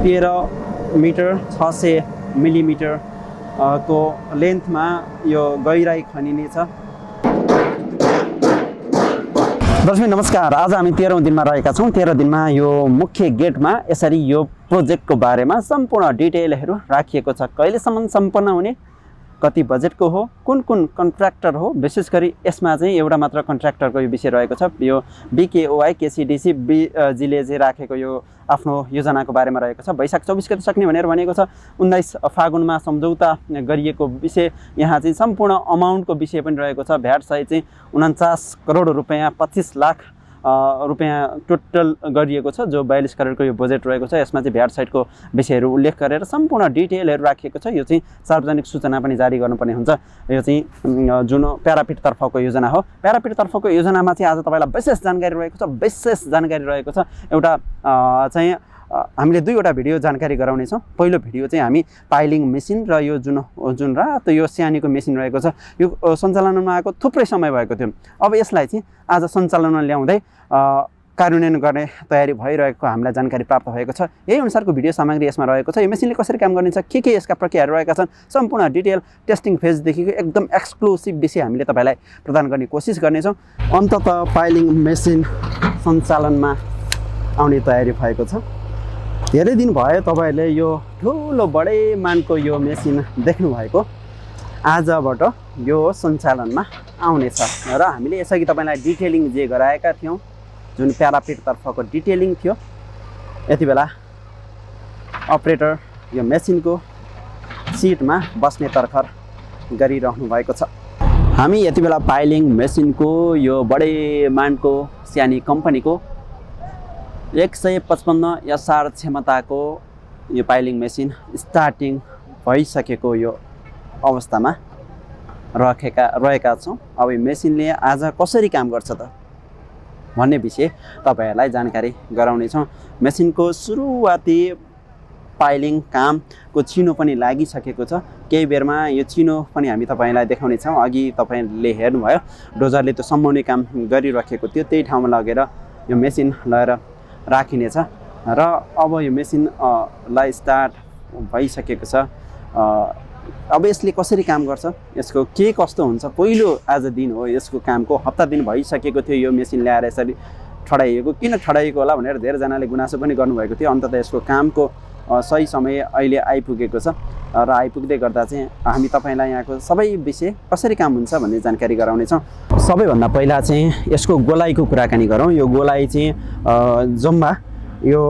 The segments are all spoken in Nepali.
13 मिटर 600 मिलिमिटर को लेन्थमा यो गहिराई खनिनेछ। दर्शक नमस्कार, आज हामी 13औं दिनमा रहेका छौँ। 13 दिनमा यो मुख्य गेटमा यसरी यो प्रोजेक्टको बारेमा सम्पूर्ण डिटेलहरू राखिएको छ। कहिलेसम्म सम्पन्न हुने, कति बजेटको हो, कुन कुन कन्ट्र्याक्टर हो, विशेष गरी यसमा चाहिँ एउटा मात्र कन्ट्र्याक्टरको यो विषय रहेको छ। यो BKOI KCDC जीले चाहिँ राखेको यो आफ्नो योजनाको बारेमा रहेको छ। वैशाख 24 गते सक्ने भनेर भनेको छ। 19 फागुनमा सम्झौता गरिएको विषय, यहाँ चाहिँ सम्पूर्ण अमाउन्टको विषय पनि रहेको छ। भ्याट सहित चाहिँ 49 करोड रुपैयाँ 25 लाख रुपैयाँ टोटल गरिएको छ, जो 42 करोडको यो बजेट रहेको छ। यसमा चाहिँ भ्याट साइडको विषयहरू उल्लेख गरेर सम्पूर्ण डिटेलहरू राखिएको छ। यो चाहिँ सार्वजनिक सूचना पनि जारी गर्नुपर्ने हुन्छ। यो चाहिँ जुन प्यारापिटतर्फको योजना हो। प्यारापिटतर्फको योजनामा चाहिँ आज तपाईँलाई विशेष जानकारी रहेको छ। विशेष जानकारी रहेको छ। एउटा चाहिँ हामीले दुईवटा भिडियो जानकारी गराउनेछौँ। पहिलो भिडियो चाहिँ हामी पाइलिङ मेसिन र यो जुन रातो यो स्यानीको मेसिन रहेको छ, यो सञ्चालनमा आएको थुप्रै समय भएको थियो। अब यसलाई चाहिँ आज सञ्चालनमा ल्याउँदै कार्यान्वयन गर्ने तयारी भइरहेको हामीलाई जानकारी प्राप्त भएको छ। यही अनुसारको भिडियो सामग्री यसमा रहेको छ। यो मेसिनले कसरी काम गर्नेछ, के यसका प्रक्रियाहरू रहेका छन्, सम्पूर्ण डिटेल टेस्टिङ फेजदेखिको एकदम एक्सक्लुसिभ विषय हामीले तपाईँलाई प्रदान गर्ने कोसिस गर्नेछौँ। अन्ततः पाइलिङ मेसिन सञ्चालनमा आउने तयारी भएको छ। धेरै दिन भयो तपाईँहरूले यो ठुलो बडै मानको यो मेसिन देख्नुभएको। आजबाट यो सञ्चालनमा आउनेछ र हामीले यसअघि तपाईँलाई डिटेलिङ जे गराएका थियौँ, जुन प्यारापिटतर्फको डिटेलिङ थियो, यति बेला अपरेटर यो मेसिनको सिटमा बस्ने तर्खर गरिरहनु भएको छ। हामी यति बेला पाइलिङ मेसिनको यो बडै मानको स्यानी कम्पनीको 155 SR क्षमताको यो पाइलिङ मेसिन स्टार्टिङ भइसकेको यो अवस्थामा रहेका छौँ। अब यो मेसिनले आज कसरी काम गर्छ त भन्ने विषय तपाईँहरूलाई जानकारी गराउनेछौँ। मेसिनको सुरुवाती पाइलिङ कामको चिनो पनि लागिसकेको छ। केही बेरमा यो चिनो पनि हामी तपाईँलाई देखाउनेछौँ। अघि तपाईँले हेर्नुभयो, डोजरले त्यो सम्माउने काम गरिराखेको थियो, त्यही ठाउँमा लगेर यो मेसिन लगेर राखिनेछ र अब यो मेसिन लाई स्टार्ट भइसकेको छ। अब यसले कसरी काम गर्छ, यसको के कस्तो हुन्छ, पहिलो आज दिन हो यसको कामको। हप्ता दिन भइसकेको थियो यो मेसिन ल्याएर यसरी ठडाइएको। किन ठडाइएको होला भनेर धेरैजनाले गुनासो पनि गर्नुभएको थियो। अन्ततः यसको कामको सही समय अहिले आइपुगेको छ र आइपुग्दै गर्दा चाहिँ हामी तपाईँलाई यहाँको सबै विषय कसरी काम हुन्छ भन्ने जानकारी गराउनेछौँ। सबैभन्दा पहिला चाहिँ यसको गोलाइको कुराकानी गरौँ। यो गोलाइ चाहिँ जम्मा यो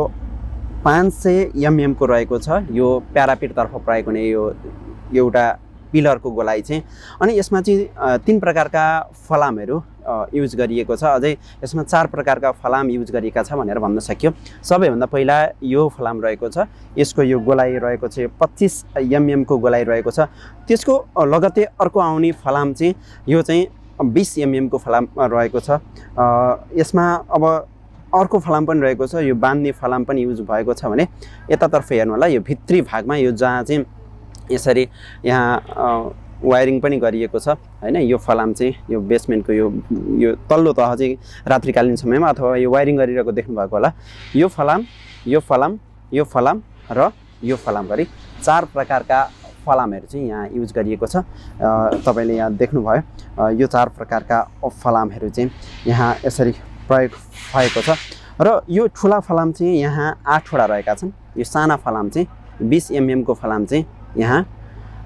500 mm को रहेको छ। यो प्यारापिटतर्फ प्रयोग हुने यो एउटा पिलरको गोलाइ चाहिँ। अनि यसमा चाहिँ 3 प्रकारका फलामहरू युज गरिएको छ। अझै यसमा 4 प्रकारका फलाम युज गरिएका छ भनेर भन्न सकियो। सबैभन्दा पहिला यो फलाम रहेको छ। यसको यो गोलाइ रहेको छ 25 mm को गोलाइ रहेको छ। त्यसको लगत्तै अर्को आउने फलाम चाहिँ यो चाहिँ 20 mm को फलाम रहेको छ। यसमा अब अर्को फलाम पनि रहेको छ। यो बान्ने फलाम पनि युज भएको छ भने यतातर्फ हेर्नु होला, यो भित्री भागमा यो जहाँ चाहिँ यसरी यहाँ वायरिङ पनि गरिएको छ हैन। यो फलाम चाहिँ यो बेसमेन्टको यो तल्लो तह चाहिँ रात्रिकालीन समयमा अथवा यो वायरिङ गरिरहेको देख्नुभएको होला। यो फलाम, यो फलाम, यो फलाम र यो फलाम गरी 4 प्रकारका फलामहरू चाहिँ यहाँ युज गरिएको छ। तपाईँले यहाँ देख्नुभयो, यो 4 प्रकारका फलामहरू चाहिँ यहाँ यसरी प्रयोग भएको छ। र यो ठुला फलाम चाहिँ यहाँ 8 वटा रहेका छन्। यो साना फलाम चाहिँ 20 mm को फलाम चाहिँ यहाँ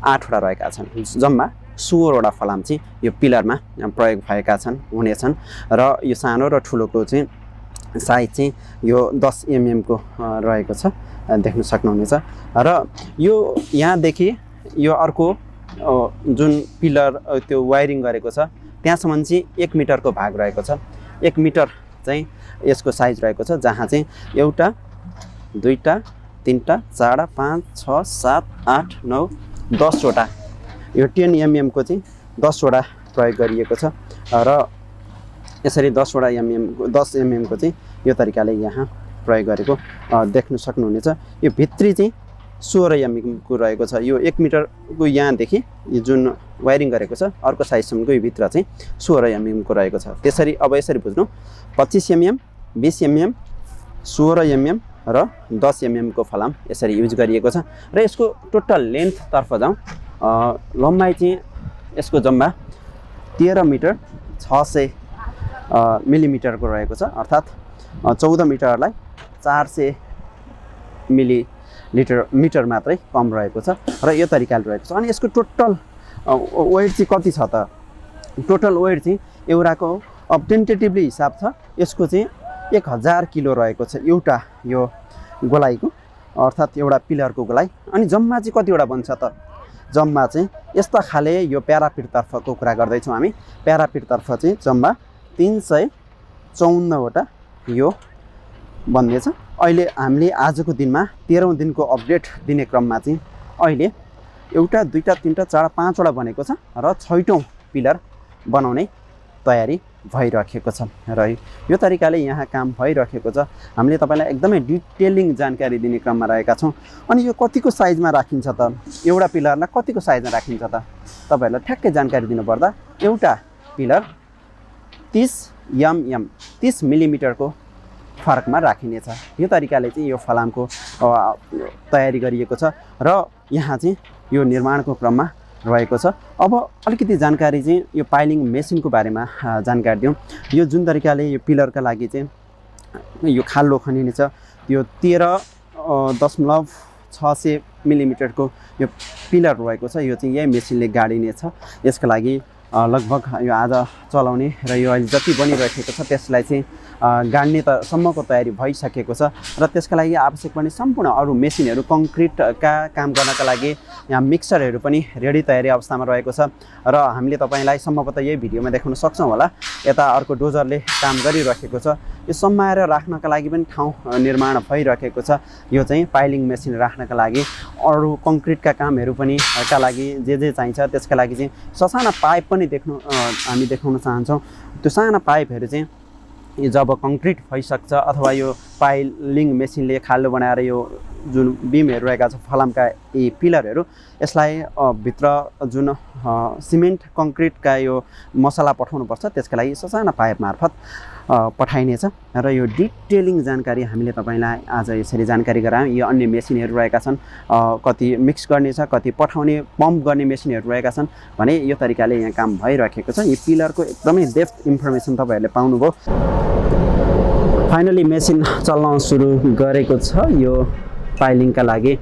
8 वटा रहेका छन्। जम्मा 16 वटा फलाम चाहिँ यो पिलरमा प्रयोग भएका हुनेछन्। र यो सानो र ठुलोको चाहिँ साइज चाहिँ यो 10 mm को रहेको छ, देख्न सक्नुहुनेछ। र यो यहाँदेखि यो अर्को जुन पिलर त्यो वायरिङ गरेको छ त्यहाँसम्म चाहिँ 1 मिटरको भाग रहेको छ। 1 मिटर चाहिँ यसको साइज रहेको छ, जहाँ चाहिँ एउटा, दुईटा, तीनटा, चारवटा, 5, 6, 7, 8, 9, 10 वटा यो 10 mm को चाहिँ 10 वटा प्रयोग गरिएको छ। र यसरी 10 mm को चाहिँ यो तरिकाले यहाँ प्रयोग गरेको देख्न सक्नुहुनेछ। यो भित्री चाहिँ 16 mm को रहेको छ। यो 1 मिटरको यहाँदेखि यो जुन वायरिङ गरेको छ अर्को साइजसम्मको यो भित्र चाहिँ 16 mm को रहेको छ। त्यसरी अब यसरी बुझ्नु, 25 mm, 20 mm, 16 mm र 10 mm को फलाम यसरी युज गरिएको छ र यसको टोटल लेन्थतर्फ जाउँ लम्बाइ चाहिँ यसको जम्मा 13 मिटर 600 मिलिमिटरको रहेको छ अर्थात् 14 मिटरलाई 400 मिटर मात्रै कम रहेको छ र यो तरिकाले रहेको छ। अनि यसको टोटल वेट चाहिँ कति छ त? टोटल वेट चाहिँ एउटाको अब टेन्टेटिभली हिसाब छ यसको चाहिँ 1000 किलो रहेको छ एउटा यो गोलाइको अर्थात् एउटा पिलरको गोलाइ। अनि जम्मा चाहिँ कतिवटा बन्छ त? जम्मा चाहिँ यस्ता खाले यो प्यारापिटतर्फको कुरा गर्दैछौँ हामी। प्यारापिटतर्फ चाहिँ जम्मा 354 वटा यो बन्नेछ। अहिले हामीले आजको दिनमा 13औं दिनको अपडेट दिने क्रममा चाहिँ अहिले एउटा दुईटा तीनटा चारवटा पाँचवटा बनेको छ र 6औं पिलर बनाउने तयारी भइरहेको छ र यो तरिकाले यहाँ काम भइरहेको छ। हामीले तपाईलाई एकदमै डिटेलिङ जानकारी दिने क्रममा रहेका छौँ। अनि यो कतिको साइजमा राखिन्छ त? एउटा पिलरलाई कतिको साइजमा राखिन्छ त? तपाईहरुलाई ठ्याक्कै जानकारी दिनुपर्दा एउटा पिलर 30 mm 30 मिलिमिटरको फरकमा राखिनेछ। यो तरिकाले चाहिँ यो फलामको तयारी गरिएको छ र यहाँ चाहिँ यो निर्माणको क्रममा रहेको छ। अब अलिकति जानकारी चाहिँ यो पाइलिङ मेसिनको बारेमा जानकारी दिउँ। यो जुन तरिकाले यो पिलरका लागि चाहिँ यो खाल्लो खनिनेछ त्यो 13.600 मिलिमिटरको यो पिलर रहेको छ। यो चाहिँ यही मेसिनले गाडिनेछ। यसका लागि लगभग यो आज चलाउने र यो अहिले जति बनिरहेको छ त्यसलाई चाहिँ गाड्ने त सम्मको तयारी भइसकेको छ र त्यसका लागि आवश्यक पर्ने सम्पूर्ण अरू मेसिनहरू कङ्क्रिटका काम गर्नका लागि यहाँ मिक्सरहरू पनि रेडी तयारी अवस्थामा रहेको छ र हामीले तपाईलाई सम्भवतः यही भिडियोमा देखाउन सक्छौँ होला। यता अर्को डोजरले काम गरिरहेको छ। यो सम्माएर राख्नका लागि पनि ठाउँ निर्माण भइरहेको छ। यो चाहिँ पाइलिङ मेसिन राख्नका लागि अरू कङ्क्रिटका कामहरू पनि का लागि जे चाहिन्छ त्यसका लागि चाहिँ ससाना पाइप पनि हामी देखाउन चाहन्छौँ। त्यो साना पाइपहरू चाहिँ जब कङ्क्रिट भइसक्छ अथवा यो पाइलिङ मेसिनले खाल्डो बनाएर यो जुन बिमहरू रहेका छ फलामका यी पिलरहरू यसलाई भित्र जुन सिमेन्ट कङ्क्रिटका यो मसला पठाउनुपर्छ त्यसका लागि ससाना पाइप मार्फत पठाइनेछ र यो डिटेलिङ जानकारी हामीले तपाईलाई आज यसरी जानकारी गरायौँ। यो अन्य मेसिनहरू रहेका छन्, कति मिक्स गर्ने छ, कति पठाउने पम्प गर्ने मेसिनहरू रहेका छन् भने यो तरिकाले यहाँ काम भइरहेको छ। यो पिलरको एकदमै डेप्थ इन्फर्मेसन तपाईहरूले पाउनुभयो। फाइनली मेसिन चल्न सुरु गरेको छ यो पाइलिङका लागि।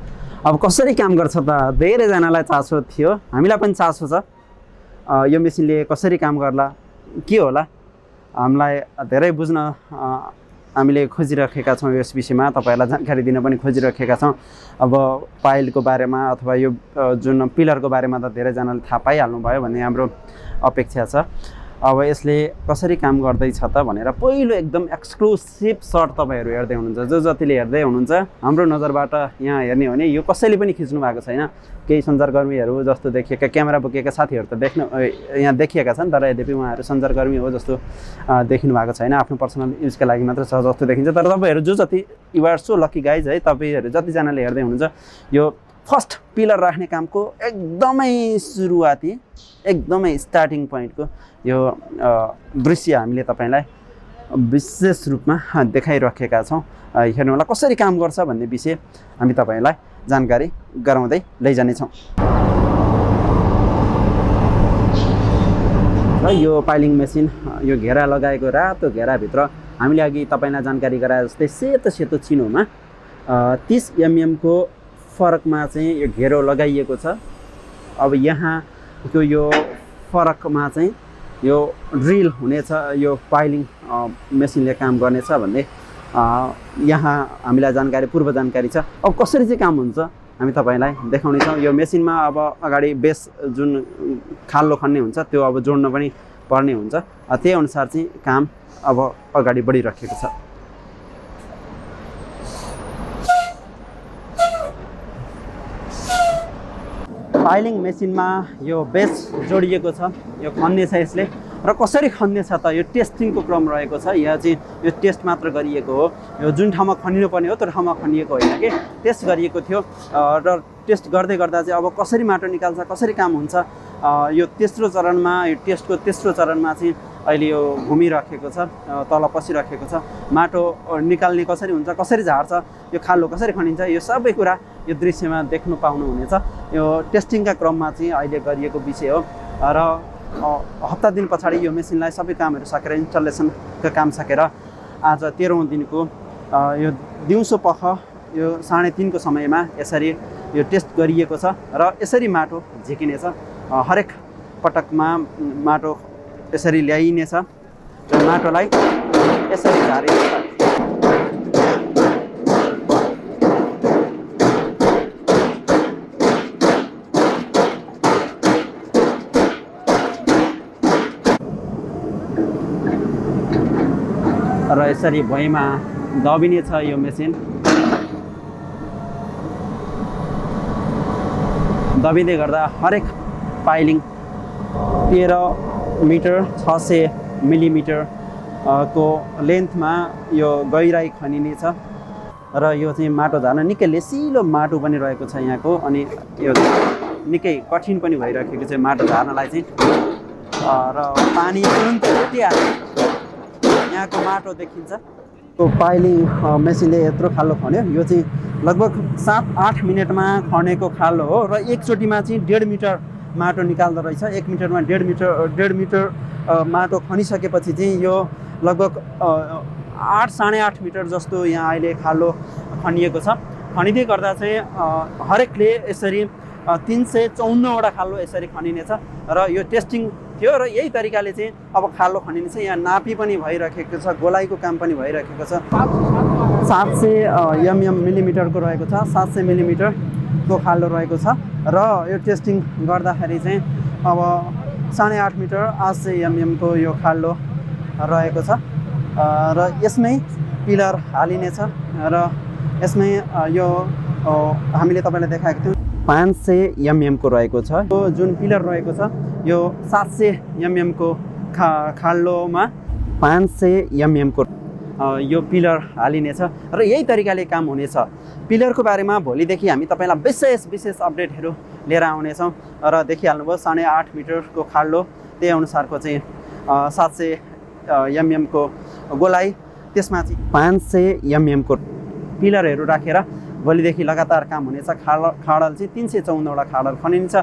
अब कसरी काम गर्छ त? धेरैजनालाई चासो थियो, हामीलाई पनि चासो छ यो मेसिनले कसरी काम गर्ला, के होला, हामीलाई धेरै बुझ्न हामीले खोजिरहेका छौँ। यस विषयमा तपाईहरुलाई जानकारी दिन पनि खोजिरहेका छौँ। अब पाइलको बारेमा अथवा यो जुन पिलरको बारेमा त धेरैजनाले थाहा पाइहाल्नु भयो भन्ने हाम्रो अपेक्षा छ। अब यसले कसरी काम गर्दैछ त भनेर पहिलो एकदम एक्सक्लुसिभ सर्ट तपाईहरु हेर्दै हुनुहुन्छ। जतिले हेर्दै हुनुहुन्छ हाम्रो नजरबाट यहाँ हेर्ने हो भने यो कसैले पनि खिच्नु भएको छैन। केही सञ्चारकर्मीहरू जस्तो देखिएका क्यामेरा बोकेका साथीहरू त यहाँ देखिएका छन्, तर यद्यपि उहाँहरू सञ्चारकर्मी हो जस्तो देखिनु भएको छैन। आफ्नो पर्सनल युजका लागि मात्र छ जस्तो देखिन्छ। तर तपाईहरु जति you are so lucky guys है, तपाईहरु जतिजनाले हेर्दै हुनुहुन्छ यो फर्स्ट पिलर राख्ने कामको एकदमै सुरुवाती एकदमै स्टार्टिङ पोइन्टको यो दृश्य हामीले तपाईलाई विशेष रूपमा देखाइरहेका छौँ। हेर्नु होला कसरी काम गर्छ भन्ने विषय हामी तपाईलाई जानकारी गराउँदै लैजानेछौँ। र यो पाइलिङ मेसिन यो घेरा लगाएको रातो घेराभित्र हामीले अघि तपाईलाई जानकारी गराए जस्तै सेतो सेतो चिनोमा 30 mm को फरकमा चाहिँ यो घेरो लगाइएको छ। अब यहाँको यो फरकमा चाहिँ यो ड्रिल हुनेछ, यो पाइलिङ मेसिनले काम गर्नेछ भन्ने यहाँ हामीलाई जानकारी पूर्व जानकारी छ। अब कसरी चाहिँ काम हुन्छ हामी तपाईलाई देखाउनेछौँ। यो मेसिनमा अब अगाडि बेस जुन खाल्लो खन्ने हुन्छ त्यो अब जोड्न पनि पर्ने हुन्छ। त्यही अनुसार चाहिँ काम अब अगाडि बढिरहेको छ। पाइलिङ मेसिनमा यो बेस जोडिएको छ, यो खन्ने छ यसले। र कसरी खन्ने छ त? यो टेस्टिङको क्रम रहेको छ। यहाँ चाहिँ यो टेस्ट मात्र गरिएको हो। यो जुन ठाउँमा खनिनु पर्ने हो त्यो ठाउँमा खनिएको होइन कि, टेस्ट गरिएको थियो। र टेस्ट गर्दै गर्दा चाहिँ अब कसरी माटो निकाल्छ, कसरी काम हुन्छ, यो तेस्रो चरणमा, यो टेस्टको तेस्रो चरणमा चाहिँ अहिले यो घुमिराखेको छ, तल पसिराखेको छ। माटो निकाल्ने कसरी हुन्छ, कसरी झार्छ, यो खाल्डो कसरी खनिन्छ, यो सबै कुरा यो दृश्यमा देख्नु पाउनुहुनेछ। यो टेस्टिङका क्रममा चाहिँ अहिले गरिएको विषय हो र हप्ता दिन पछाडि यो मेसिनलाई सबै कामहरू सकेर इन्स्टलेसनका काम सकेर आज 13औं दिनको यो दिउँसो पख यो 3:30 को समयमा यसरी यो टेस्ट गरिएको छ र यसरी माटो झिकिनेछ। हरेक पटकमा माटो यसरी ल्याइनेछ र माटोलाई यसरी झारिनेछ। र यसरी भुइँमा दबिनेछ यो मेसिन। दबिँदै गर्दा हरेक पाइलिङ 13 मिटर 600 मिलिमिटर को लेन्थमा यो गहिराई खनिनेछ र यो चाहिँ माटो झार्न निकै लेसिलो माटो पनि रहेको छ यहाँको। अनि यो निकै कठिन पनि भइरहेको छ माटो झार्नलाई चाहिँ। र पानी तुरुन्तै उठिहाल्छ, यहाँको माटो देखिन्छ। यो पाइलिङ मेसिनले यत्रो खाल्डो खन्यो। यो चाहिँ लगभग 7-8 मिनटमा खनेको खाल्डो हो र एकचोटिमा चाहिँ 1.5 मिटर माटो निकाल्दो रहेछ। 1 मिटरमा 1.5 मिटर माटो खनिसकेपछि चाहिँ यो लगभग 8-8.5 मिटर जस्तो यहाँ अहिले खाल्डो खनिएको छ। खनिँदै गर्दा चाहिँ हरेकले यसरी 354वटा खाल्डो यसरी खनिनेछ र यो टेस्टिङ थियो र यही तरिकाले चाहिँ अब खाल्डो खनिनेछ। यहाँ नापी पनि भइरहेको छ, गोलाइको काम पनि भइरहेको छ। 700 मिलिमिटरको रहेको छ, 700 मिलिमिटरको खाल्डो रहेको छ र यो टेस्टिङ गर्दाखेरि चाहिँ अब 8.5 मिटर 800 को यो खाल्डो रहेको छ र यसमै पिलर हालिनेछ र यसमै यो हामीले तपाईँलाई देखाएको थियौँ 500 को रहेको छ। यो जुन पिलर रहेको छ यो 700 को खाल्डोमा 500 को यो पिलर हालिनेछ र यही तरिकाले काम हुनेछ। पिलरको बारेमा भोलिदेखि हामी तपाईँलाई विशेष अपडेटहरू लिएर आउनेछौँ र देखिहाल्नुभयो 8.5 मिटरको खाल्डो, त्यही अनुसारको चाहिँ 700 को गोलाइ, त्यसमा चाहिँ 500 को पिलरहरू राखेर भोलिदेखि लगातार काम हुनेछ। खाडल चाहिँ 354वटा खाडल खनिन्छ।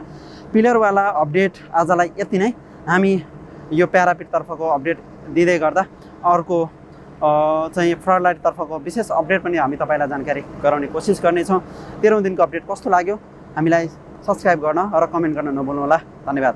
पिलरवाला अपडेट आजलाई यति नै। हामी यो प्यारापिटतर्फको अपडेट दिँदै गर्दा अर्को चाहिँ फ्लड तर्फको विशेष अपडेट पनि हामी तपाईँलाई जानकारी गराउने कोसिस गर्नेछौँ। 13औं दिनको अपडेट कस्तो लाग्यो हामीलाई सब्सक्राइब गर्न र कमेन्ट गर्न नभुल्नुहोला। धन्यवाद।